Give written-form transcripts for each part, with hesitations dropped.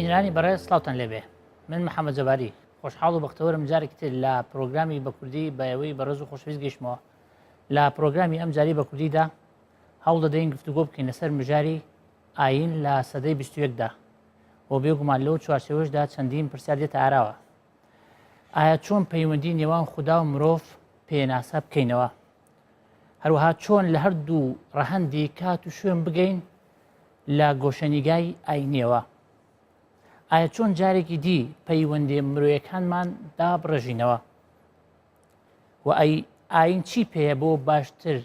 بینەرانی بەڕێز سڵاوتان لێبێ من محەممەد جەباری خۆشحاڵ و بەختەوەرم جارێکی تر لە پرۆگرامی بە کوردی بە ئێوەی بەڕێز و خۆشەویست گەیشتمەوە لە پرۆگرامی ئەم جاری بە کوردیدا هەوڵ دەدەین گفتوگۆ بکەین لەسەر مژاری ئایین لە سەدەی 21 دا و بێگومان لەو چوارچێوەشدا چەندین پرسیار دێتە ئاراوە ئایا چۆن پەیوەندی نێوان خودا و مرۆڤ پێناسە بکەینەوە؟ هەروەها چۆن لە هەردوو ڕەهەندی کات و شوێن بگەین لە گۆشەنیگای ئاینیەوە؟ ئایا چۆن جارێکی دی پەیوەندی مرۆیەکانمان دابڕێژینەوە؟ و ئەی ئاین چی پێیە بۆ باشتر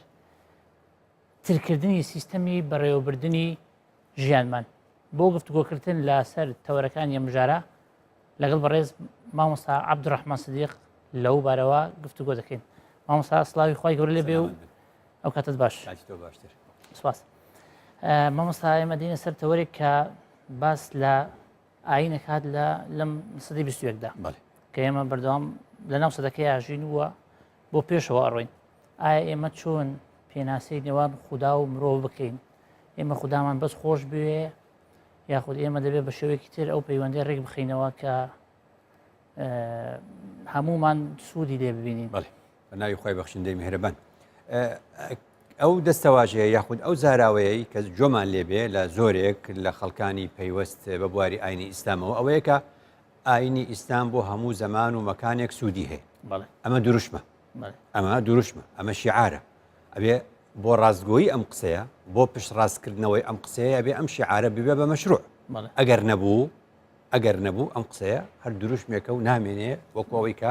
ترکردنی سیستەمی بەڕێوەبردنی ژیانمان؟ بۆ گفتوگۆکردن لەسەر تەوەرەکانی ئەم مژارە لەگەڵ بەڕێز مامۆستا عەبدولڕەحمان سدیق لەو بارەوە گفتوگۆ دەکەین. مامۆستا سڵاوی خوای گەورە لێ بێ و ئەو کاتت باش. کاتی تۆ باشتر. سپاس. مامۆستا ئێمە دێینە سەر تەوەرێک کە باس لە ئایینەکات لە لەم سەدەی 21دا بەڵێ. کە ئێمە بەردەوام لە ناو سەدەکەی ئاژین وە بۆ پێشەوە ئەڕۆین. ئایا ئێمە چۆن پێناسەی نێوان خودا و مرۆڤ بکەین؟ ئێمە خودامان بەس خۆش بوێ یاخود ئێمە دەبێت بە شێوەیەکی تر ئەو پەیوەندی ڕێک بخینەوە کە هەمومان سوودی لێ ببینین بەڵێ بە ناوی خۆی بەخشندەی میهرەبان ئەو دەستەواژەیە یاخود ئەو زاراوەیە کە جۆمان لێبێ لە زۆرێک لە خەڵکانی پەیوەست بە بواری ئاینی ئیسلامەوە ئەوەیە کە ئاینی ئیسلام بۆ هەموو زەمان و مەکانێک سوودی هەیە ئەمە دروشمە ئەمە دروشمە ئەمە شیعارە ئەبێ بۆ ڕاستگۆیی ئەم قسەیە بۆ پشت ڕاستکردنەوەی ئەم قسەیە ئەبێ ئەم شیعارە ببێ بە مەشروع ئەگەر نەبوو ئەگەر نەبوو ئەم قسەیە هەر دروشمێکە و نامێنێ وەکو ئەوەی کە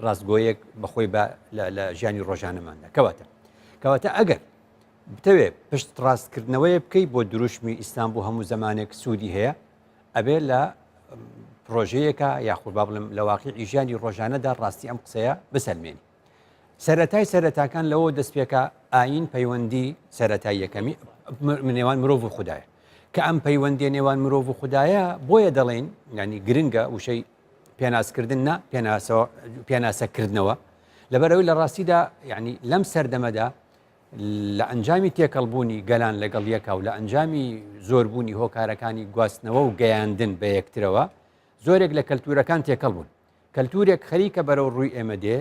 ڕاستگۆیەک بەخۆی بە لە ژیانی ڕۆژانەماندا کەواتە کەواتە ئەگەر بتەوێ پشت ڕاستکردنەوەی بکەی بۆ دروشمی ئیسلام بۆ هەموو زمانێک سوودی هەیە ئەبێ لە پرۆژەیەکە یاخود با بڵێم لە واقعی ژیانی ڕۆژانەدا ڕاستی ئەم قسەیە بسەلمێنی. سەرەتای سەرەتاکان لەوە دەست پێکا ئایین پەیوەندی سەرەتای یەکەمی نێوان مرۆڤ و خودایە کە ئەم پەیوەندی نێوان مرۆڤ و خودایە بۆیە دەڵێن ینی گرنگە وشەی پێناسکردن نا پێناسەکردنەوە لەبەرەوەی لە ڕاستیدا یعنی لەم سەردەمەدا لە ئەنجامی تێکەڵبوونی گەلان لەگەڵ یەکا و لە ئەنجامی زۆربوونی هۆکارەکانی گواستنەوە و گەیاندن بە یەکترەوە زۆرێک لە کەلتورەکان تێکەڵ بوون. کەلتورێک خەریکە بەرەو ڕووی ئێمە دێ،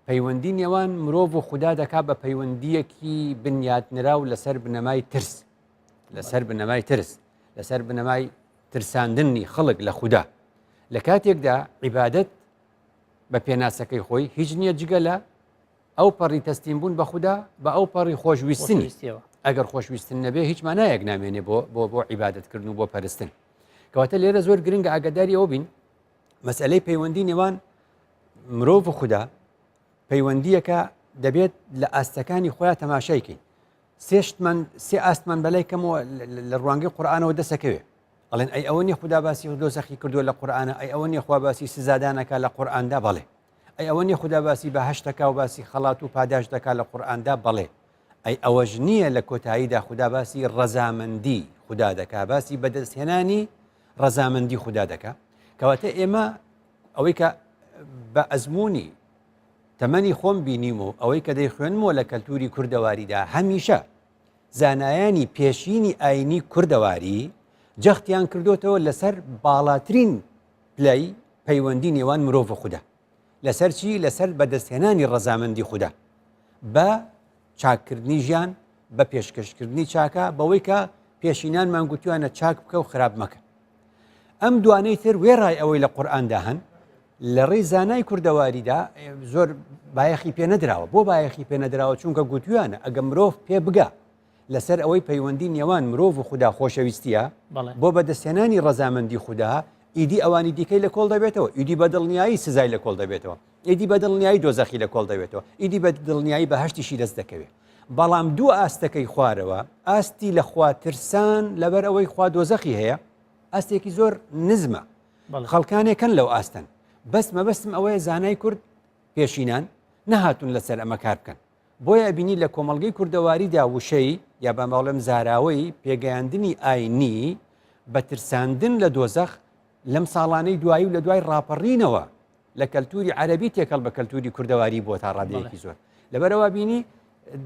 پەیوەندی نێوان مرۆڤ و خودا دەکا بە پەیوەندییەکی بنیاتنراو لەسەر بنەمای ترس، لەسەر بنەمای ترس، لەسەر بنەمای ترساندنی خەڵک لە خودا. لە کاتێکدا عیبادەت بە پێناسەکەی خۆی هیچ نییە جگە لە ئەو پەڕی تەسلیم بوون بە خودا بە ئەو پەڕی خۆشویستنی ئەگەر خۆشویستن نەبێ هیچ مانایەک نامێنێ بۆ بۆ بۆ عیبادەتکردن و بۆ پەرستن کەواتە لێرە زۆر گرنگە ئاگاداری ئەوە بین مەسئلەی پەیوەندی نێوان مرۆڤ و خودا پەیوەندیەکە دەبێت لە ئاستەکانی خۆیان تەماشای کەین سێشتمان سێ ئاستمان بەلای کەمەوە لە ڕوانگەی قورآانەوە دەسەکەوێ ئەڵێن ئەی ئەوە نیە خودا باسی دۆزەخی کردووە لە قورآانە ئەی ئەوە نیە خوا باسی سزادانەکە لە قورآاندا بەڵێ ئەی ئەوە نیە خودا باسی بەهەشت دەکا و باسی خەڵات و پاداشت دەکا لە قورئاندا؟ بەڵێ. ئەی ئەوەش نییە لە کۆتاییدا خودا باسی ڕەزامەندی خودا دەکا، باسی بەدەستهێنانی ڕەزامەندی خودا دەکا؟ کەواتە ئێمە ئەوەی کە بە ئەزموونی تەمەنی خۆم بینیم و ئەوەی کە دەیخوێنمەوە لە کەلتوری کوردەواریدا هەمیشە زانایانی پێشینی ئاینی کوردەواری جەختیان کردوتەوە لەسەر باڵاترین پلەی پەیوەندی نێوان مرۆڤ و خودا لەسەر چی؟ لەسەر بەدەستهێنانی ڕەزامەندی خودا بە چاککردنی ژیان بە پێشکەشکردنی چاکە بەوەی کە پێشینانمان گوتویانە چاک بکە و خراپ مەکە ئەم دوانەی تر وێڕای ئەوەی لە قورئاندا هەن لە ڕێی زانای کوردەواریدا زۆر بایەخی پێ نەدراوە بۆ بایەخی پێ نەدراوە چونکە گوتویانە ئەگە مرۆڤ پێ بگا لەسەر ئەوەی پەیوەندی نێوان مرۆڤ و خودا خۆشەویستیە بۆ بەدەستهێنانی ڕەزامەندی خودا ئیدی ئەوانی دیکەی لە کۆڵ دەبێتەوە ئیدی بە دڵنیایی سزای لە کۆڵ دەبێتەوە ئیدی بە دڵنیایی دۆزەخی لە کۆڵ دەبێتەوە ئیدی بە دڵنیایی بەهەشتیشی دەست دەکەوێت بەڵام دوو ئاستەکەی خوارەوە ئاستی لە خوا ترسان لەبەر ئەوەی خوا دۆزەخی هەیە ئاستێکی زۆر نزمە خەڵکانێکن لەو ئاستن بەس مەبەستم ئەوەیە زانای کورد پێشینان نەهاتون لەسەر ئەمە کار بکەن بۆیە ئەبینی لە کۆمەڵگەی کوردەواریدا وشەی، یا با بڵێم زاراوەی، پێگەیاندنی ئاینی بە ترساندن لە دۆزەخ لەم ساڵانەی دوایی و لە دوای ڕاپەڕینەوە لە کەلتوری عەرەبی تێکەڵ بە کەلتوری کوردەواری بووە تا ڕادەیەکی زۆر. لەبەرئەوە بینی.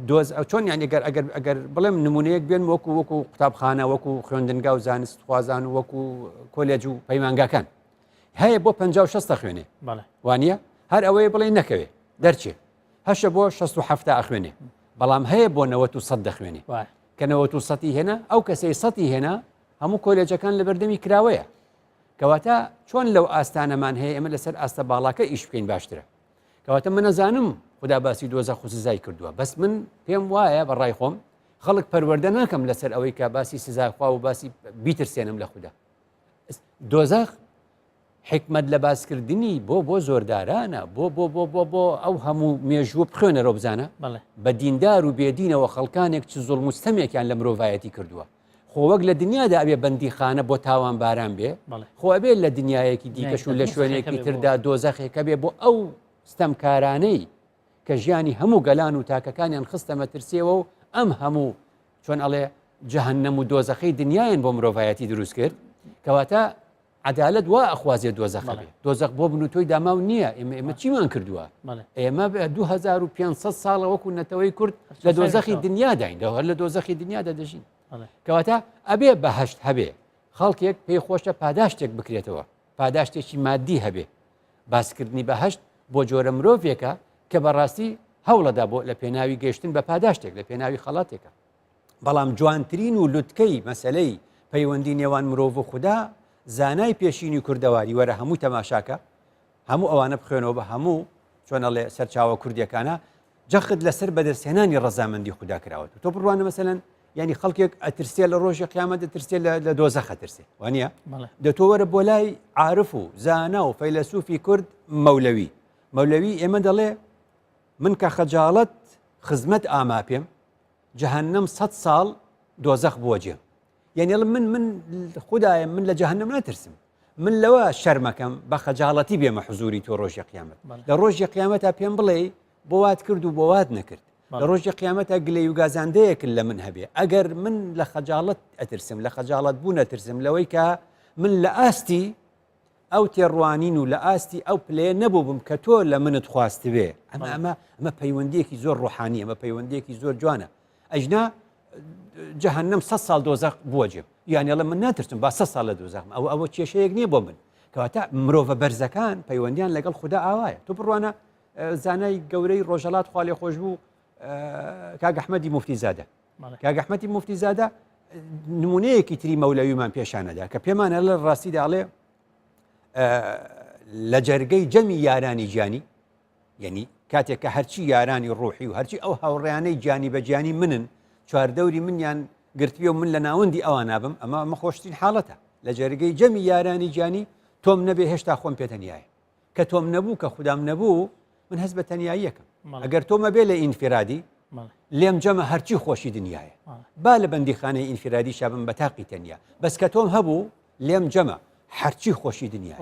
دۆز ئەو چۆن یانی گەر ئەگەر ئەگەر بڵێم نمونەیەک بێن وەکو وەکو قوتابخانە وەکو خوێندنگا و زانست خوازان و وەکو کۆلێج و پەیمانگاکان هەیە بۆ 56 خوێنێ وانە هەر ئەوەیە بڵێ نەکەوێ دەرچێ هەشە بۆ 67 ئەخوێنێ بەڵام هەیە بۆ 90 دەخوێنێ کە 90 هێنا ئەو کەسەی سەتی هێنا هەموو کۆلێجەکان لە بەردەمی کراوەیە کەواتە چۆن لەو ئاستانەمان هەیە ئێمە لەسەر ئاستە باڵاکە ئیش بکەین باشترە کەواتە من ئەزانم خودا باسی دۆزەخ و سزای کردووە بەس من پێم وایە بە ڕای خۆم خەڵک پەروەردە ناکەم لەسەر ئەوەی کە باسی سزای خوا و باسی بیترسێنم لە خودا دۆزەخ حکمت لە باسکردنی بۆ بۆ زۆردارانە بۆ بۆ بۆ بۆ بۆ ئەو هەموو مێژوو بخوێنەرەوە بزانە بە دیندار و بێدینەوە خەڵکانێک چ زوڵم و ستەمێکیان لە مرۆڤایەتی کردووە خۆ وەک لە دنیادا ئەبێ بەندیخانە بۆ تاوانباران بێ خۆ ئەبێ لە دنیایەکی دیکەش و لە شوێنێکی تردا دۆزەخێکە بێ بۆ ئەو ستەمکارانەی کە ژیانی هەموو گەلان و تاکەکانیان خستە مەترسیەوە و ئەم هەموو چۆن ئەڵێ جەهەنەم و دۆزەخەی دنیایان بۆ مرۆڤایەتی دروست کرد کەواتە عەدالەت وا ئەخوازێ دۆزەخ هەبێ دۆزەخ بۆ من و تۆی داماو نییە ئێمە ئێمە چیمان کردووە ئێمە 2500 ساڵە وەکو نەتەوەی کورد لە دۆزەخی دنیاداین لە هەر لە دۆزەخی دنیادا دەژین کەواتە ئەبێ بەهشت هەبێ خەڵکێک پێی خۆشە پاداشتێک بکرێتەوە پاداشتێکی مادی هەبێ باسکردنی بەهشت بۆ جۆرە مرۆڤێکە کە بەڕاستی هەوڵەدا بۆ لە پێناوی گەشتن بە پاداشتێک لە پێناوی خەڵاتێکە بەڵام جوانترین و لوتکەی مەسەلەی پەیوەندی نێوان مرۆڤ و خودا زانای پێشینی کوردەواری وەرە هەموو تەماشاکە هەموو ئەوانە بخوێنەوە بە هەموو چۆنەڵێ سەرچاوە کوردیەکانە جەخت لەسەر بەدەستهێنانی ڕەزامەندی خودا کراوە تۆ بڕوانە مەسەلەن ینی خەڵکێک ئەترسێ لە ڕۆژی قیامەت دەترسێ لە دۆزەخ ئەترسێ وانە دە تۆ وەرە بۆ لای عارف و زانا و فەیلەسوفی کورد مەولەوی مەولەوی ئێمە دەڵێ من کە خەجاڵەت خزمەت ئاما پێم جەهەنەم سەد ساڵ دۆزەخ بووە جێم یعنی ئەڵێم من من خودایە من لە جەهەنەم ناترسم من لەوە شەرمەکەم بە خەجاڵەتی بێمە حزوری تۆ ڕۆژی قیامەت لە ڕۆژی قیامەتا پێم بڵێ بۆ وات کرد و بۆ وات نەکرد لە ڕۆژی قیامەتا گلەی و گازاندەیەک لە من هەبێ ئەگەر من لە خەجاڵەت ئەترسم لە خەجاڵەت بوون ئەترسم لەوەی کە من لە ئاستی ئەو تێڕوانین و لە ئاستی ئەو پلەیە نەبووبم کە تۆ لە منت خواستبێ ئەمە ئەمە ئەمە پەیوەندیەکی زۆر ڕۆحانی ئەمە پەیوەندیەکی زۆر جوانە ئەژنا جەهنم سە ساڵ دۆزەخ بووە جێم یان ئەڵێ من ناترسم با سە ساڵ لە دۆزەخم ئەوە ئەوە کێشەیەک نییە بۆ من کەواتە مرۆڤە بەرزەکان پەیوەندیان لەگەڵ خودا ئاوایە تۆ بڕوانە زانای گەورەی ڕۆژەڵات خوا لێ خۆش بوو کاک ئەحمەدی موفتی زادە کاک ئەحمەدی موفتی زادە نمونەیەکی تری مەولەویمان پێشانەدا کە پێمانە لە ڕاستیدا ئەڵێ لە جەرگەی جەمی یارانی گیانی یعنی کاتێک کە هەرچی یارانی ڕوحی و هەرچی ئەو هاوڕیانەی گیانی بە گیانی منن چواردەوری منیان گرتوێ و من لە ناوەندی ئەوان نابم ئەمە ئەمە خۆشترین حاڵەتە لە جەرگەی جەمی یارانی گیانی تۆم نەبێ هێشتا خۆم پێتەنیایە کە تۆم نەبوو کە خودام نەبوو من هەست بە تەنیاییەکەم ئەگەر تۆ مەبێ لە ئینفرادی لێم جەمە هەرچی خۆشی دنیاە با لە بەندیخانەی ئینفرادی شابم بە تاقی تەنیا بەس کە تۆم هەبوو لێم جەمە هەرچی خۆشی دنیا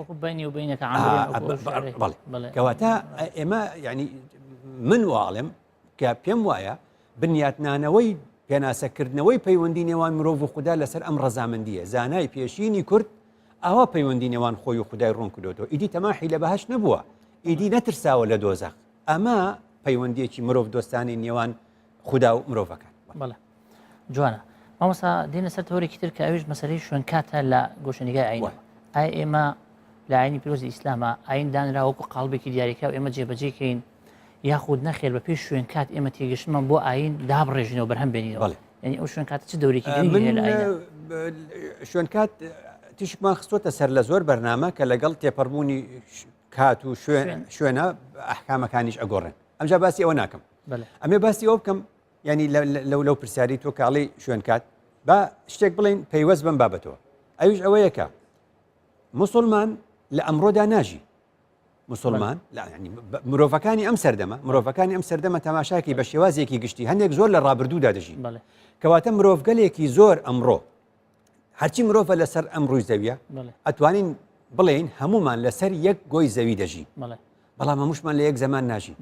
کەواتە ئێمە ینی من واڵێم کە پێم وایە بنیاتنانەوەی پێناسەکردنەوەی پەیوەندی نێوان مرۆڤ و خودا لەسەر ئەم ڕەزامەندییە، زانای پێشینی کورد ئاوا پەیوەندی نێوان خۆی و خودای ڕوون کردۆتەوە، ئیدی تەماحی لە بەهەشت نەبووە، ئیدی نەترساوە لە دۆزەخ، ئەمە پەیوەندییەکی مرۆڤ دۆستانەی نێوان خودا و مرۆڤەکان. بەڵێ جوانە مامۆستا دێنە سەر تەوەرێکی تر کە ئەویش مەسەلەی شوێنکاتە لە گۆشەنیگای ئاینەوە. ئایا ئێمە لە ئاینی پیرۆزی ئیسلامە ئاین دانرا وەکو قاڵبێکی دیاریکراو ئێمە جێبەجێکەین یاخود نەخێر بە پێی شوێن کات ئێمە تێگەشتمان بۆ ئاین دابڕێژینەوە بەرهەم بێنینەوە یعنی ئەو شوێن کات چ دەورێکی گرنگی هەیە لە ئایندا؟ شوێن کات تیشکمان خستۆتە سەر لە زۆر بەرنامە کە لەگەڵ تێپەڕبوونی کات و شوێن شوێنە ئەحکامەکانیش ئەگۆڕێن ئەمجا باسی ئەوە ناکەم ئەمێ باسی ئەوە بکەم ینی لەو لەو پرسیاری تۆ کاڵی شوێن کات با شتێک بڵین پەیوەست بەم بابەتەوە ئەویش ئەوەیە کە مسلمان لە ئەمڕۆدا ناژی مسلمان مرۆڤەکانی ئەم سەردەمە مرۆڤەکانی ئەم سەردەمە تەماشاکی بە شێوازێکی گشتی هەندێک زۆر لە ڕابردوودا دەژین کەواتە مرۆڤگەلێکی زۆر ئەمڕۆ هەرچی مرۆڤە لەسەر ئەم ڕووی زەویە ئەتوانین بڵێین هەمومان لەسەر یەک گۆی زەوی دەژین بەڵام هەمووشمان لە یەک زەمان ناژین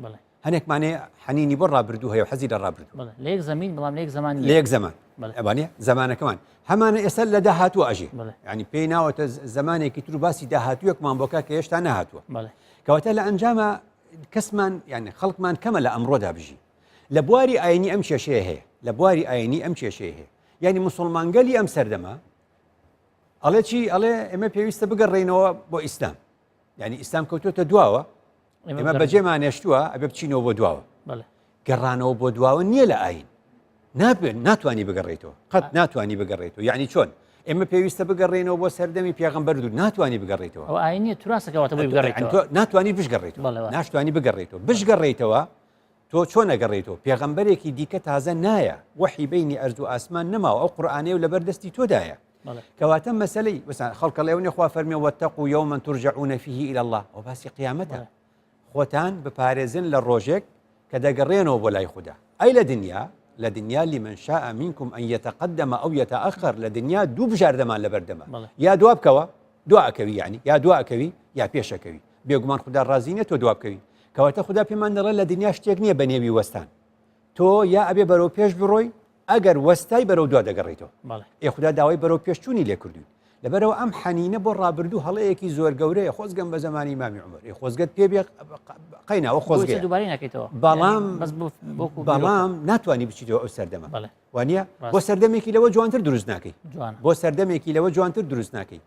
هەنێکمانێ حەنینی بۆ ڕابردوو هەیە و حەزی لە ڕابردوو لە یەک زەمین بەڵام لە یەک زەمان لە یەک زەمان ئەوانە زمانەکەمان هەمانە ئێستا لە داهاتوو ئەژێ ینی پێی ناوەتە زمانێکی تر و باسی داهاتوویەکمان بۆکە کە هێشتا نەهاتووە کەواتە لە ئەنجامە کەسمان یعنی خەڵکمان کەمە لە ئەمڕۆدا بژی. لە بواری ئاینی ئەم کێشەیە هەیە لە بواری ئاینی ئەم کێشەیە هەیە یعنی مسلمانگەلی ئەم سەردەمە ئەڵێ چی ئەڵێ ئێمە پێویستە بگەڕێینەوە بۆ ئیسلام یعنی ئیسلام کەوتۆتە دواوە ئێمە بەجێمان هێشتووە ئەبێ بچینەوە بۆ دواوە گەڕانەوە بۆ دواوە نییە لە ئاین نابێت ناتوانانی بگەڕێتەوە قەت ناتوانانی بگەڕێتەوە یعنی چۆن ئێمە پێویستە بگەڕێنەوە بۆ سەردەمی پێغمبەر دوور ناتوانانی بگەڕێتەوە ئەو ئاینیە تراسەکەواتە بۆی بگەڕێتەوە ناتوانانی بشگەڕێتەوە ناشتوانی بگەڕێتەوە بشگەڕێتەوە تۆ چۆن ئەگەڕێیتەوە؟ پێغەمبەرێکی دیکە تازە نایە، وەحی بەینی ئەرز و ئاسمان نەماوە، ئەو قورئانەیە و لەبەر دەستی تۆدایە. کەواتە مەسەلەی وەسان خەڵکە لێونێ خوا فەرمێ واتقوا یوما ترجعون فیه الی الله ئەو باسی قیامەتە. خۆتان بپارێزن لە ڕۆژێک کە دەگەڕێنەوە بۆ لای خودا. ئەی لە دنیا لە دنیا لمن شاء منكم ان يتقدم او يتأخر لە دنیا دوو بژاردەمان لەبەردەمە یا دوا بکەوە دوا ئەکەوی یعنی یا دوا ئەکەوی یا پێشەکەوی بێگومان خودا ڕازی نیە تۆ دوا بکەوی کەواتە خودا پێمان دەڵێ لە دنیا شتێک نییە بە نێوی وەستان تۆ یا ئەبێ بەرەو پێش بڕۆی ئەگەر وەستای بەرەو دوا دەگەڕیتەوە ئێ خودا داوای بەرەو پێشچوونی لێ کردوین لەبەرەوە ئەم حەنینە بۆ ڕابردوو هەڵەیەکی زۆر گەورەیە خۆزگەم بە زمانی مامی عمر ێ خۆزگەت پێ بێ قەیناوە خۆزگە دووبارەی ناکەیتەوە بەڵام بەڵام ناتوانانی بچیتەوە ئەو سەردەمە وانە بۆ سەردەمێکی لەوە جوانتر دروست ناکەی بۆ سەردەمێکی لەوە جوانتر دروست ناکەی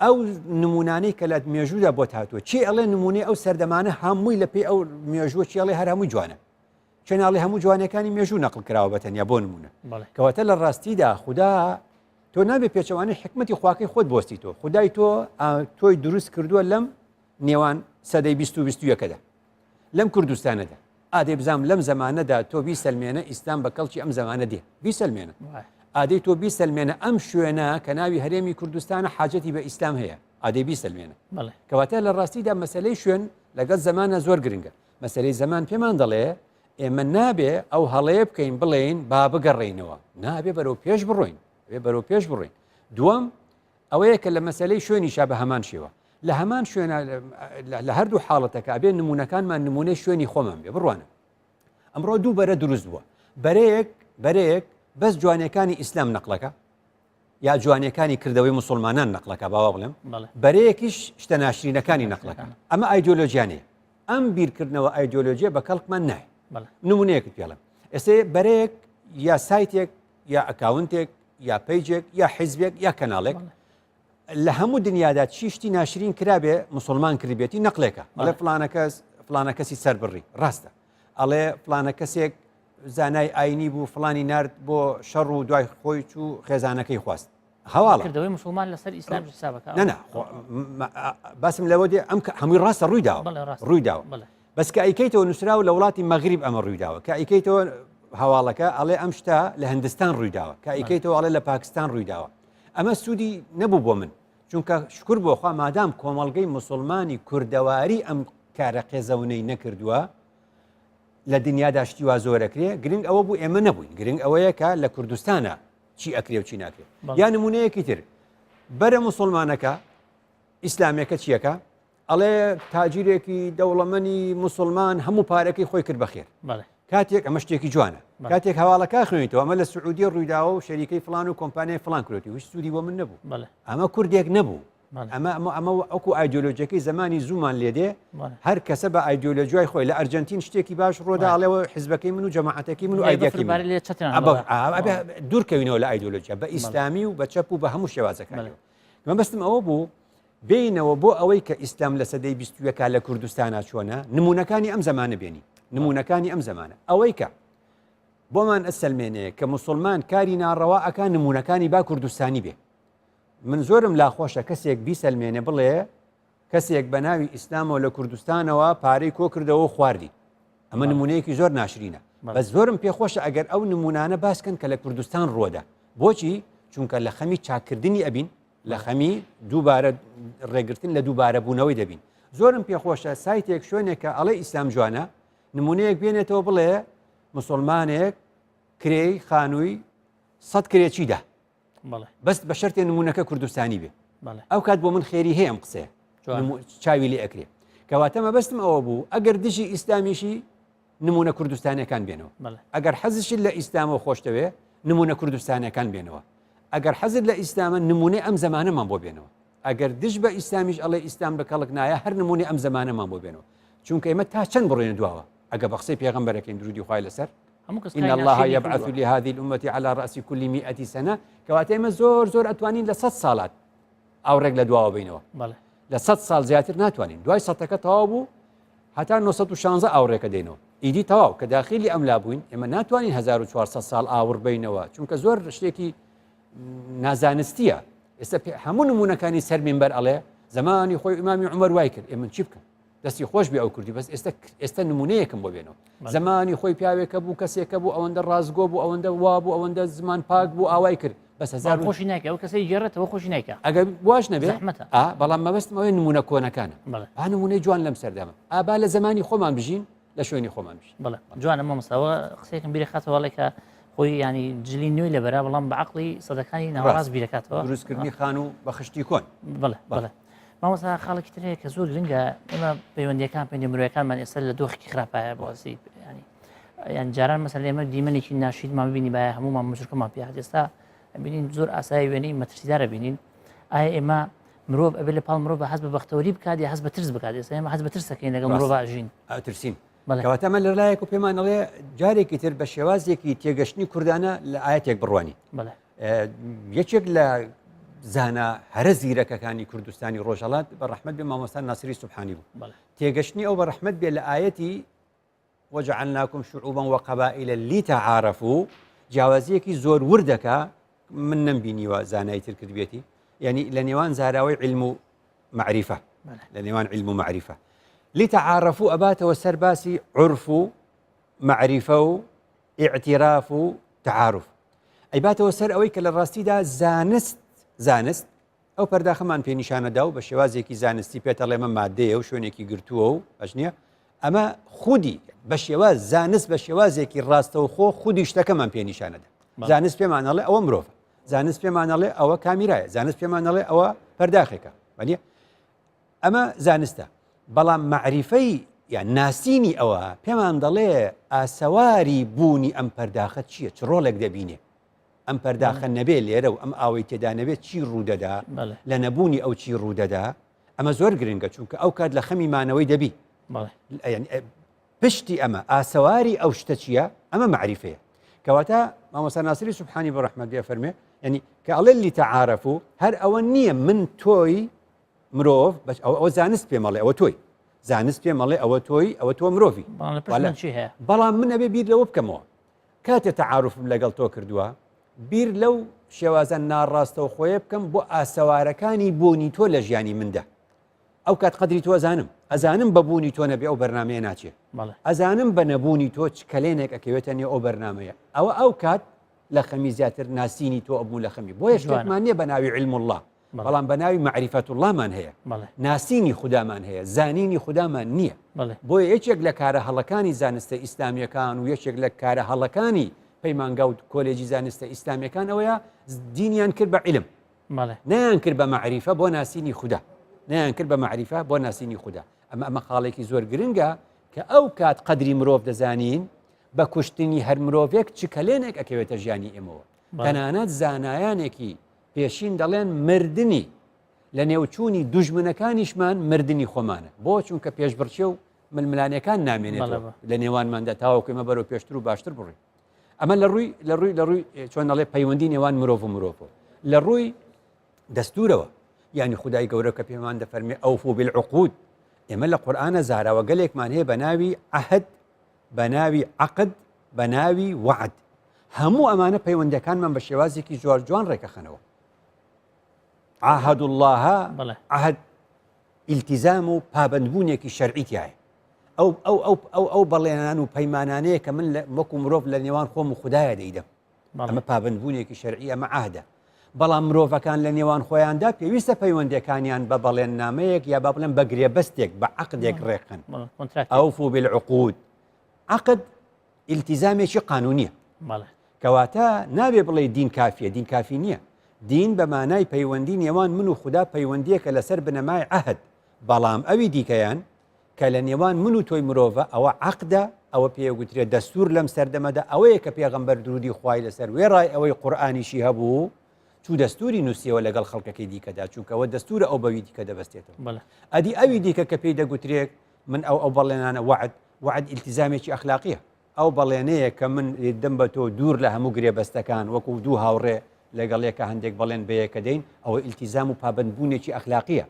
ئەو نمونانەی کە لە مێژوودا بۆت هاتووە چی ئەڵێ نمونەی ئەو سەردەمانە هەمووی لە پێی ئەو مێژووە چی ئەڵێ هەر هەمووی جوانە چێناڵی هەموو جوانەکانی مێژوو نەقل کراوە بە تەنیا بۆ نمونە کەواتە لە ڕاستیدا خودا تۆ نابێ پێچەوانەی حکمەتی خواکەی خۆت بۆستی تۆ خدای تۆ تۆی دروست کردووە لەم نێوان سەدەی 20 و 21ەکەدا لەم کوردستانەدا ئادەی بزانم لەم زەمانەدا تۆ بیسەلمێنە ئیسلام بە کەڵکی ئەم زەمانە دێ بیسەلمێنە ئادەی تۆ بیسەلمێنە ئەم شوێنە کە ناوی هەرێمی کوردستانە حاجەتی بە ئیسلام هەیە ئادەی بیسەلمێنە کەواتە لە ڕاستیدا مەسلەی شوێن لەگەڵ زەمانە زۆر گرنگە مەسلەی زەمان پێمان دەڵێ ئێمە نابێ ئەو هەڵەیە بکەین بڵێین با بگەڕێینەوە نابێ بەرەو پێش بڕۆین بێ بەرەو پێش بڕۆین دووەم ئەوەیە کە لە مەسەلەی شوێنیشا بە هەمان شێوە لە هەمان شوێنە لە هەردوو حاڵەتەکە ئەبێ نمونەکانمان نمونەی شوێنی خۆمان بێ بڕوانە ئەمڕۆ دوو بەرە دروست بووە بەرەیەک بەرەیەک بەس جوانەکانی ئیسلام نەقلەکە یا جوانەکانی کردەوەی مسلمانان نەقلەکە باوا بڵێم بەرەیەکیش شتە ناشرینەکانی نەقلەکە ئەمە ئایدۆلۆژیانەیە ئەم بیرکردنەوە ئایدۆلۆژیە بە کەڵکمان نایە نمونەیەکت پێڵم ئێستا بەرەیەک یا سایتێک یا ئەکاونتێک یا پەیجێک یا حیزبێک یا کەناڵێک لە هەموو دنیادا چی شتی ناشرین کرابێ مسلمان کردبێتی نەقلێکە ئەڵێ فلانە کەس فلانە کەسی سەربڕی ڕاستە ئەڵێ فلانە کەسێک زانای ئاینی بوو فلانی نرد بۆ شەڕ و دوای خۆی چوو خێزانەکەی خواست هەواڵە کردەوەی مسلمان لەسەر ئیسلام حسابەکە نەنا باسم لەوە دێ ئەم هەمووی ڕاستە ڕووی داوە ڕووی داوە بەس کە ئەیکەیتەوە نووسراوە لە وڵاتی مەغریب ئەمە ڕووی داوە کە ئەیکەیتەوە هەواڵەکە ئەڵێ ئەم شتە لە هندستان ڕووی داوە کە ئەیکەیتەوە ئەڵێ لە پاکستان ڕووی داوە ئەمە سوودی نەبوو بۆ من چونکە شکر بۆخوا مادام کۆمەڵگەی مسلمانی کوردەواری ئەم کارە قێزەونەی نەکردووە لە دنیادا شتی وا زۆرەکرێ گرنگ ئەوە بوو ئێمە نەبووین گرنگ ئەوەیە کە لە کوردستانە چی ئەکرێ و چی ناکرێ یا نمونەیەکی تر بەرە مسلمانەکە ئیسلامەکە چیەکە ئەڵێ تاجیرێکی دەوڵەمەنی موسڵمان هەموو پارەکەی خۆی کرد بەخێر کاتێک ئەمە شتێکی جوانە کاتێک هەواڵەکە خوێنیتەوە ئەمە لە سعودیە ڕوویداوە و شەریکەی فلان و کۆمپانیای فلان کرێتی هیچ سوودی بۆ من نەبوو ئەمە کوردێک نەبوو ئەمە ئەمە ئەمە ئەوکو ئایدۆلۆژیەکەی زمانی زوومان لێدێ هەر کەسە بە ئایدۆلۆژیای خۆی لە ئەرجنتین شتێکی باش ڕۆدا ئەڵێەوە حزبەکەی من و جەماعەتەکەی من و ئایدیاکەی دوورکەوینەوە لە ئایدۆلۆژیا بە ئیسلامی و بە چەپ و بە هەموو شێوازەکانەوە مەبەستم ئەوە بوو بێینەوە بۆ ئەوەی کە ئیسلام لە سەدەی بیستویەکا لە کوردستانا چۆنە، نموونەکانی ئەم زەمانە بێنین، نموونەکانی ئەم زەمانە. ئەوەی کە بۆمان ئەسەلمێنێ کە موسڵمان کاری ناڕەوا ئەکا نموونەکانی با کوردستانی بێ. من زۆرم لاخۆشە کەسێک بیسەلمێنێ بڵێ کەسێک بە ناوی ئیسلامەوە لە کوردستانەوە پارەی کۆ کردەوە و خواردی. ئەمە نمونەیەکی زۆر ناشرینە بەس زۆرم پێخۆشە ئەگەر ئەو نمونانە باسکەن کە لە کوردستان ڕوەدا بۆچی چونکە لە خەمی چاکردنی ئەبین لە خەمی دووبارە ڕێگرتن لە دووبارە بوونەوەی دەبین زۆرم پێخۆشە سایتێک شوێنێک کە ئەڵێ ئیسلام جوانە نمونەیەک بێنێتەوە بڵێ مسلمانێک کرێی خانووی سەد کرێچیدا بەس بە شەرتێ نمونەکە کوردستانی بێ ئەو کات بۆ من خێری هەیە ئەم قسەیە چاوی لێ ئەکرێ کەواتە مەبەستم ئەوە بوو ئەگەر دژی ئیسلامیشی نمونە کوردستانەکان بێنەوە ئەگەر حەزشی لە ئیسلامەوە خۆشتەوێ نمونە کوردستانەکان بێنەوە ئەگەر حەزت لە ئیسلامە نمونەی ئەم زمانەمان بۆ بێنەوە ئەگەر دژ بە ئیسلامیش ئەڵێ ئیسلام بە کەڵک نایە هەر نمونەی ئەم زمانەمان بۆ بێنەوە چونکە ئێمە تا چەند بڕێن دواوە ئەگە بە قسەی پێغەمبەرەکەین درودی خوای لەسەر. هەموو کەس إن الله يبعث لهذه الأمة على رأس كل مئة سنة کەواتە ئێمە زۆر زۆر ئەتوانین لە 100 ساڵات ئاوڕێک لە دواوە بینەوە لە 100 ساڵ زیاتر ناتوانین دوای سەتەکە تەواو بوو هەتا 916 ئاوڕێکە دێنەوە ئیدی تەواو کە داخلی ئەم لا بووین ئێمە ناتوانین 1400 ساڵ ئاوڕ بینەوە چونکە زۆر شتێکی نازانستیە ئێستا هەموو نمونونەکانی سەر مینبەر ئەڵێ زمانی خۆی ئیمامی عمر وای کرد ئێ من چی بکەم دەستی خۆش بێ ئەو کوردی بەس ئێستا ئێستا نمونەیەکم بۆ بێنەوە زمانی خۆی پیاوێکە بوو کەسێکە بوو ئەوەندە ڕاستگۆ بوو ئەوەندە وا بوو ئەوەندە زمان پاک بوو ئاوای کرد بەس هەزار خۆشی ناکە ئەو کەسەی گێڕێتەوە خۆشی ناکە ئەگەر واش نەبێ بەڵام مەبەستم ئەوەی نمونە کۆنەکانە با نمونەی جوان لەم سەردەمە ئابا لە زمانی خۆمان بژین لە شوێنی خۆمان بژین بەڵێ جوانە مامۆستاوە قسەیەکم بیرە خاتەوە کە خۆی ینی جلی نوێی لەبەرە بەڵام بە عقلی سەدەکانی ناوەڕاست بیرەکاتەوە دروستکردنی خان و بە خشتی کۆن بڵێ بڵێ مامۆستا خاڵێکی تر هەیە کە زۆر گرنگە ئێمە پەیوەندیەکان پەیوەندی مرۆیەکانمان ئێستا لە دۆخێکی خراپایە بۆسی ینی یان جاران مەسەلەن ئێمە دیمەنێکی ناشیرمان ببینی باە هەمومان مزرکەمان پێ هات ئێستا بینین زۆر ئاسایی وێنەی مەترسیدارە بینین ئایا ئێمە مرۆڤ ئەبێ لە پاڵ مرۆڤ حەز بە بەختەوەری بکات یا حەز بە ترس بکات ئێستا ئێمە حەز بە ترسەکەین لەگەڵ مرۆڤ ئەژین ترسین کەواتە ئەمە لە لایەک و پێمان ئەڵێ جارێکی تر بە شێوازێکی تێگەشتنی کوردانە لە ئاەتێک بڕوانی یەکێک لە زانا هەرە زیرەکەکانی کوردستانی ڕۆژهڵات بە ڕەحمت بێ مامۆستا ناسری سوبحانی بوو تێگەشتنی ئەو بە ڕەحمت بێ لە ئاەتی وجعلناکم شعوبا وقبائل لتعارفوا جیاوازیەکی زۆر وردەکە من نەمبینیوە زانای تر کردبێتی یعنی لە نێوان زاراوەی علم و معریفە لە نێوان علم و معریفە لتعارفوا ئەباتەوە سەر باسی عرف و معریفە و اعتراف و تعارف ئەیباتەوە سەر ئەوەی کە لە ڕاستیدا زانست زانست ئەو پەرداخەمان پێ نیشانەدا و بە شێوازێکی زانستی پێتەڵێ ئەمە مادەیە و شوێنێکی گرتووە و باش نییە ئەمە خودی بە شێواز زانست بە شێوازێکی ڕاستەوخۆ خودی شتەکەمان پێ نیشانەدا زانست پێمان ئەڵێ ئەوە مرۆڤ زانست پێمان ئەڵێ ئەوە کامیرایە زانست پێمان ئەڵێ ئەوە پەرداخێکە وانە ئەمە زانستە بەڵام معریفەی یان ناسینی ئەوە پێمان دەڵێ ئاسەواری بوونی ئەم پەرداخە چییە چ ڕۆڵێک دەبینێ ئەم پەرداخە نەبێ لێرە و ئەم ئاوەی تێدا نەبێت چی ڕوودەدا لە نەبوونی ئەو چی ڕوودەدا ئەمە زۆر گرنگە چونکە ئەو کات لە خەمی مانەوەی دەبی پشتی ئەمە ئاسەواری ئەو شتە چییە ئەمە معریفەیە کەواتە مامۆستا ناسری سوبحانی بە ڕەحمەت بێ فەرمێ ینی کە ئەڵێ لتعارفوا هەر ئەوە نییە من تۆی مرۆڤ بەس ئەوە زانست پێمەڵێ ئەوە تۆی زانست پێمەڵێ ئەوە تۆی ئەوە تۆ مرۆڤی بەڵام من ئەبێ بیر لەوە بکەمەوە کاتێ تەعاروفم لەگەڵ تۆ کردووە بیر لەو شێوازە ناڕاستەوخۆیە بکەم بۆ ئاسەوارەکانی بوونی تۆ لە ژیانی مندا ئەو کات قەدری تۆ ئەزانم ئەزانم بە بوونی تۆ نەبێ ئەو بەرنمەیە ناچێ ئەزانم بە نەبوونی تۆ چ کەلێنێک ئەکەوێتە نێو ئەو بەرنمەیە ئەوە ئەو کات لە خەمی زیاتر ناسینی تۆ ئەبوو لە خەمی بۆیە شتێکمان نییە بە ناوی علم الله بەڵام بە ناوی مەعریفەتوڵڵامان هەیە ناسینی خودامان هەیە زانینی خودامان نییە بۆیە یەکێک لە کارە هەڵەکانی زانستە ئیسلامیەکان و یەکێک لە کارە هەڵەکانی پەیمانگا و کۆلێجی زانستە ئیسلامیەکان ئەوەیە دینیان کرد بە علم نەیان کرد بە مەعریفە بۆ ناسینی خودا نەیان کرد بە مەعریفە بۆ ناسینی خودا ئەمە ئەمە خاڵێکی زۆر گرنگە کە ئەو کات قەدری مرۆڤ دەزانین بە کوشتنی هەر مرۆڤێک چ کەلێنێک ئەکەوێتە ژیانی ئێمەوە تەنانەت زانایانێکی پێشین دەڵێن مردنی لە نێوچوونی دوژمنەکانیشمان مردنی خۆمانە بۆ چونکە پێشبڕکێ و ململانێکان نامێنێتەوە لە نێوانماندا تاوەکو ئێمە بەرەو پێشتر و باشتر بڕین ئەمە لە ڕووی لە ڕووی لە ڕووی چۆن دەڵێ پەیوەندی نێوان مرۆڤ و مرۆڤ لە ڕووی دەستورەوە یعنی خدای گەورە کە پێمان دەفەرمێ أوفوا بالعقود ئێمە لە قورئانە زاراوە گەلێکمان هەیە بە ناوی عهد بە ناوی عقد بە ناوی وعد هەموو ئەمانە پەیوەندەکانمان بە شێوازێکی زۆر جوان ڕێکەخەنەوە عهد الله عهد ئیلتیزام و پابەندبوونێکی شەرعی تایە ئەو ئەو ئەو ئەو ئەو بەڵێنان و پەیمانانەیە کە من وەکو مرۆڤ لە نێوان خۆم و خدایە دەیدەم ئەمە پابندبوونێکی شەرعی ئەمە عهدە بەڵام مرۆڤەکان لە نێوان خۆیاندا پێویستە پەیوەندەکانیان بە بەڵێننامەیەک یا با بڵێن بە گرێبەستێک بە عقدێک ڕێکخەن أوفوا بالعقود عقد ئیلتیزامێکی قانونیە کەواتە نابێ بڵێ دین کافیە دین کافی نییە دین بە مانای پەیوەندی نێوان من و خودا پەیوەندیەکە لەسەر بنەمای عهد بەڵام ئەوی دیکەیان کە لە نێوان من و تۆی مرۆڤە ئەوە عەقدە، ئەوە پێیەگوترێ دەستوور لەم سەردەمەدا ئەوەیە کە پێغەمبەر دروودی خوای لەسەر وێڕای ئەوەی قورئانیشی هەبوو چوو دەستووری نووسیەوە لەگەڵ خەڵکەکەی دیکەدا چونکە ئەوە دەستوورە ئەو بەوی دیکە دەبەستێتەوە ئەدی ئەوی دیکە کە پێی دەگوترێت من ئەو ئەو بەڵێنانە وعد وعد ئیلتیزامێکی ئەخلاقیە. ئەو بەڵێنەیە کە من دەم بە تۆ دوور لە هەموو گرێبەستەکان وەکو دوو هاوڕێ لەگەڵ یەکە هەندێک بەڵێن بە یەکە دەین، ئەوە ئیلتیزام و پابەندبوونێکی ئەخلاقییە.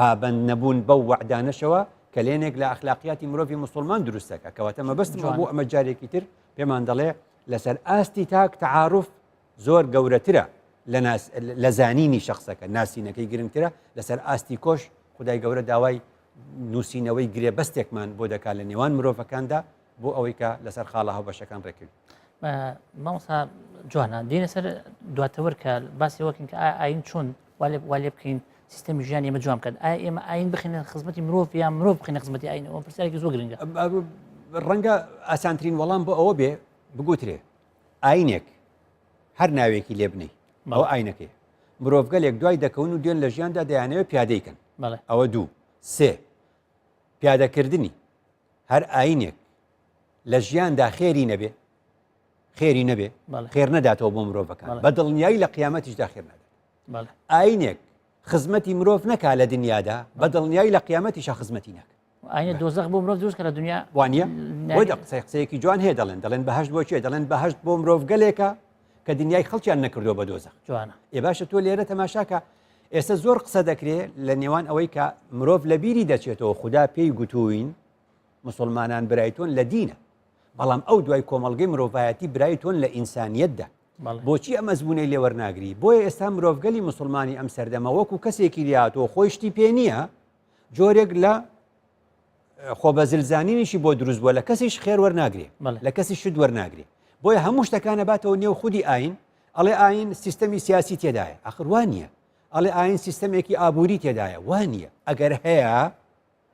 پابەند نەبوون بەو وەعدانەشەوە کەلێنێک لە ئەخلاقیاتی مرۆڤی موسڵمان دروست دەکات. کەواتە مەبەستم ئەوە بوو ئەمە جارێکی تر پێمان دەڵێ لەسەر ئاستی تاک تەعاروف زۆر گەورەترە لە ناس لە زانینی شەخسەکە، ناسینەکەی گرنگترە، لەسەر ئاستی کۆش خودای گەورە داوای نووسینەوەی گرێبەستێکمان بۆ دەکات لە نێوان مرۆڤەکاندا بۆ ئەوەی کە لەسەر خاڵە هاوبەشەکان ڕێککەوین. مامۆستا جوانە دێنە سەر دواتەوەر کە باسی وەکن کە ئاین چۆن وا لێ بکەین سیستەمی ژیان ئێمە جوان بکات ئایا ئێمە ئاین بخینە خزمەتی مرۆڤ یان مرۆڤ بخینە خزمەتی ئاینەوە پرسیارێکی زۆر گرنگە ڕەنگە ئاسانترین وەڵام بۆ ئەوە بێ بگوترێ ئاینێک هەر ناوێکی لێ بنەی ئەوە ئاینەکەی مرۆڤگەلێک دوای دەکەون و دوێن لە ژیاندا دەیانەوێت پیادەی کەن ئەوە دوو سێ پیادەکردنی هەر ئاینێک لە ژیاندا خێری نەبێ خێری نەبێ خێر نەداتەوە بۆ مرۆڤەکان بە دڵنیایی لە قیامەتیشدا خێر نادات ئاینێک خزمەتی مرۆڤ نەکا لە دنیادا بە دڵنیایی لە قیامەتیشا خزمەتی ناکە ئاینە دۆزەخ بۆ مرۆڤ دروست کە لە دنیا وانە بۆی دە قسەی قسەیەکی جوان هەیە دەڵێن دەڵێن بەهشت بۆ چێ دەڵێن بەهشت بۆ مرۆڤگەلێکە کە دنیای خەڵکیان نەکردووە بە دۆزەخ جوانە ئێ باشە تۆ لێرە تەماشاکە ئێستا زۆر قسە دەکرێ لە نێوان ئەوەی کە مرۆڤ لە بیری دەچێتەوە خودا پێی گوتووین مسلمانان برای تۆن لە دینە بەڵام ئەو دوای کۆمەڵگەی مرۆڤایەتی برای تۆن لە ئینسانیەتدا بۆچی ئەم ئەزموونەی لێ وەرناگری بۆیە ئێستا مرۆڤگەلی مسلمانی ئەم سەردەمە وەکو کەسێکی لاتۆ خۆی شتی پێ نییە جۆرێک لە خۆ بە زلزانینیشی بۆ دروست بووە لە کەسیش خێر وەرناگرێ لە کەسی شت وەرناگرێ بۆیە هەموو شتەکانە باتەوە نێو خودی ئاین ئەڵێ ئاین سیستەمی سیاسی تێدایە ئەخر وا نییە ئەڵێ ئاین سیستەمێکی ئابووری تێدایە وا نییە ئەگەر هەیە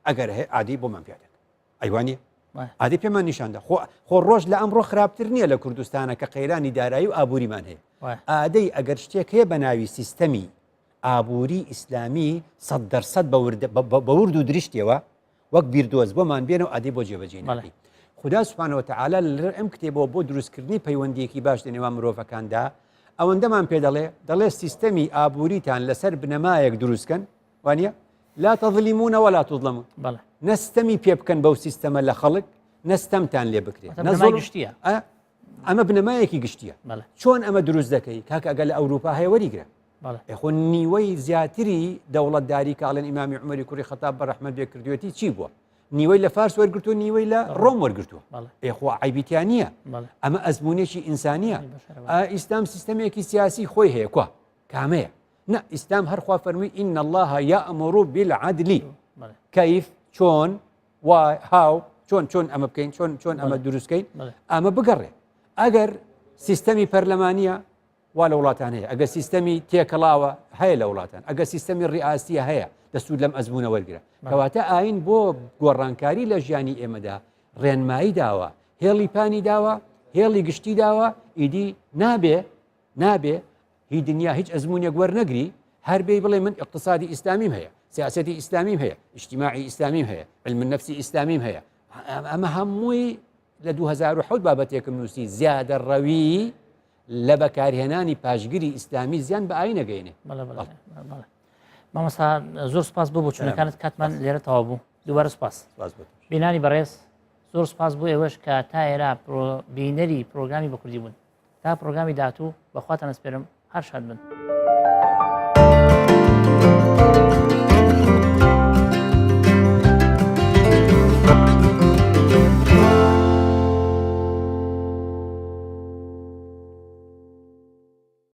ئەگەر هەیە ئادی بۆمان پێ دەکە ئەیوانە ئادی پێمان نیشاندا خۆ خۆ ڕۆژ لە ئەمڕۆ خراپتر نییە لە کوردستانە کە قەیرانی دارایی و ئابووریمان هەیە ئادەی ئەگەر شتێک هەیە بە ناوی سیستەمی ئابووری ئیسلامی 100% بە ورد و درشتەوە وەک بیردۆز بۆمان بێنەوە ئادەی بۆ جێبەجێ نەکەی. خودا سبحانە وتعالی لە ئەم کتێبەوە بۆ دروستکردنی پەیوەندیەکی باش لە نێوان مرۆڤەکاندا ئەوەندەمان پێ دەڵێ دەڵێ سیستەمی ئابووریتان لەسەر بنەمایەک دروستکەن وانە لا تظلمون ولا تظلمون نە ستەمی پێ بکەن بەو سیستەمە لە خەڵک نە ستەمتان لێ بکرێت نە گشتیە ئەمە بنەمایەکی گشتیە چۆن ئەمە دروست دەکەی کاکە ئەگەر لە ئەوروپا هەیە وەریگرە خۆ نیوەی زیاتری دەوڵەتداری کاڵێن ئیمامی عمەری کوڕی خەتاب بە ڕەحمەت بێ کردوێتی چی بووە نیوەی لە فارس وەرگتو نیوەی لە ڕۆم وەرگتووە ئێخوا عیبیتیان نییە ئەمە ئەزمونێکی ئینسانیە ئیسلام سیستەمێکی سیاسی خۆی هەیە کوا کامەیە نە ئیسلام هەرخوا فەرمووی إن الله يأمر بالعدل كيف چۆن و how چۆن چۆن ئەمە بکەین چۆن چۆن ئەمە دروستکەین ئەمە بگەڕێ ئەگەر سیستەمی پەرلەمانیە وا لە وڵاتان هەیە ئەگەر سیستەمی تێکەڵاوە هەیە لە وڵاتان ئەگەر سیستەمی ڕیاستیە هەیە دەسوود لەم ئەزمونە وەرگرە کەواتە ئاین بۆ گۆڕانکاری لە ژیانی ئێمەدا ڕێنمایی داوە هێڵی پانی داوە هێڵی گشتی داوە ئیدی نابێ نابێ هی دنیا هیچ ئەزمونێک وەرنەگری هەر بێی بڵێ من اقتصادی ئیسلامیم هەیە سیاسەتی ئیسلامیم هەیە اجتماعی ئیسلامیم هەیە علم النفسی ئیسلامیم هەیە ئەمە هەمووی لە 2007 بابەتێکم نووسی زیادە ڕەوی لە بەکارهێنانی پاشگری ئیسلامی زیان بە ئاینە گەینێ مامۆستا زۆر سپاس بۆ بۆچوونەکانت کاتمان لێرە تەواو بوو دووبارە سپاس بینانی بەڕێز زۆر سپاس بۆ ئێوەش کە تا ئێرا بینەری پرۆگرامی بە کوردی بوون تا پرۆگرامی داهاتوو بەخواتان ئەسپێرم هەر شاد بن.